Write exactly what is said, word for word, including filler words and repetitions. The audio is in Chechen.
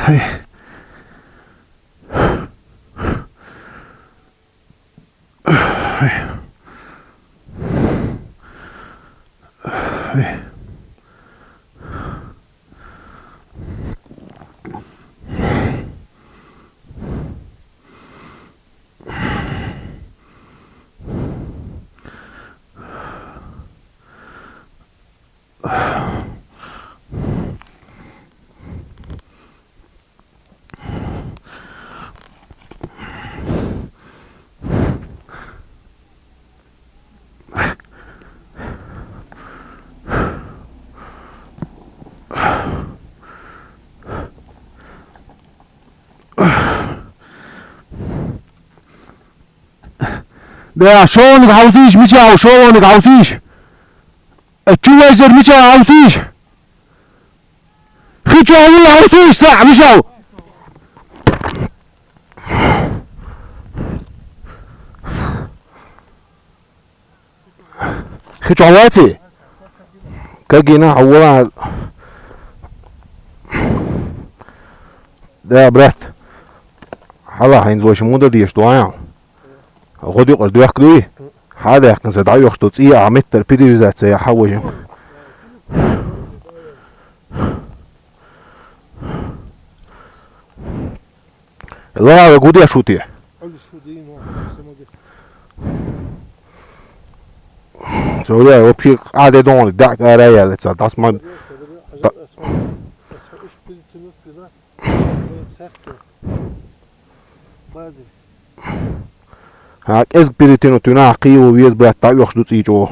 Хай. Да, шолгӀаниг хьовсийша, мичахь ву, шолгӀаниг хьовсийша. Э, чу вайзар мичахь ву, хьовсийша. Хи чу ву, хьовсийша, са, мичахь ву. Хи чу вац? Кагина, хьо вала. Да, брат. Хьала хӀинца ваша мун дан дезаш ду, а? ГӀодаюкъара доьхка дуй? Хьадаьккхина сан дӀаоьхуш ду цӀий, а меттара перевязаться яхьа вожа. Ла, гу деш ву те? Цо вай вообще къа де дон, даьӀ ара яьлла ца, дас ма. ХӀа, кӀезиг перетянуть вина, кхийо веза, брат, дӀаоьхуш ду цӀий чӀогӀа.